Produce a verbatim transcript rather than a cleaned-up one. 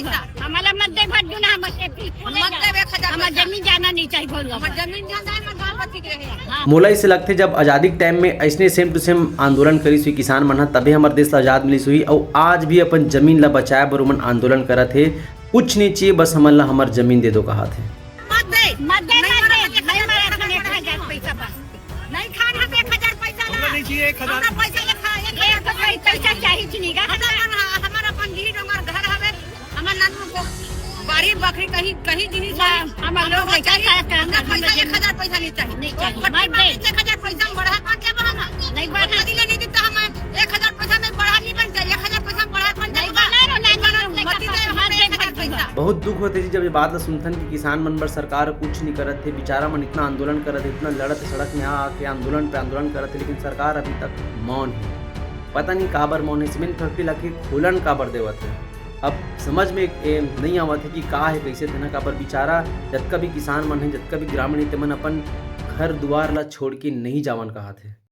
हमला मत दे भर दुना, मत दे, बिल्कुल नहीं मत दे, एक हजार हमर पैसा। जमीन जाना नहीं चाहिए, बोल हमर बाबा। जमीन जाना है, हमर बाल बच्ची के रहे। हाँ। मोला इसे लगथे, जब आजादी के टाइम में ऐसने same to same आंदोलन करिस हुई किसान मन ह, तभे हमर देश ला आजाद मिलिस हुई। अउ आज भी अपन जमीन ला बचाए बर ओमन आंदोलन करत हे। कुछ नहीं चाहिए, बस हमन ला हमर जमीन दे दो कहत हे। मत दे, मत दे, नहीं मत मारा, दे, नहीं नहीं मारा, मारा, एक हजार पैसा बस। नहीं खान हम एक हजार पैसा ना। हमला नहीं चाहिए एक हजार। हमरा पैसा ले खा, एक एक हजार पैसा चाहिए चुनी का। हमरा मन, हमर अपन गीही डोंगर घर हवे, हमर नन को बारी बकरी कहीं, कहीं जिनिस ना, है। हमर लोग हमला पैसा चाहिए, खाया करत हमरा हन, पैसा हमला एक हजार पैसा नहीं चाहिए। नहीं चाहिए। वो मत दे। एक हजार पैसा में बढ़ा कौन जाबो हम? नहीं बढ़ा। कदी ले नहीं देता हम, एक हजार पैसा में बढ़ा नहीं बन जाए, एक हजार पैसा में बढ़ा कौन नहीं जाबो? बना रो, नहीं बना रो, मत दे, मत दे, एक हजार पैसा। बहुत दुख होथे जी, जब ये बात ला सुनथन कि किसान मन बर सरकार कुछ नहीं करत हे, बेचारा मन इतना आंदोलन करत हे, इतना लड़त हे, सड़क में आ आके आंदोलन पे आंदोलन करत हे, लेकिन सरकार अभी तक मौन हे। पता नहीं काबर मौन हे, सीमेंट फैक्ट्री ला के खोलन काबर देवत हे। अब समझ में ए, नहीं आवत हे कि का हे, कैसे तेना काबर बेचारा जतका भी किसान मन हे, जतका भी ग्रामीण हे, तेमन अपन घर दुआर ला छोड़ के नहीं जावन कहत हे।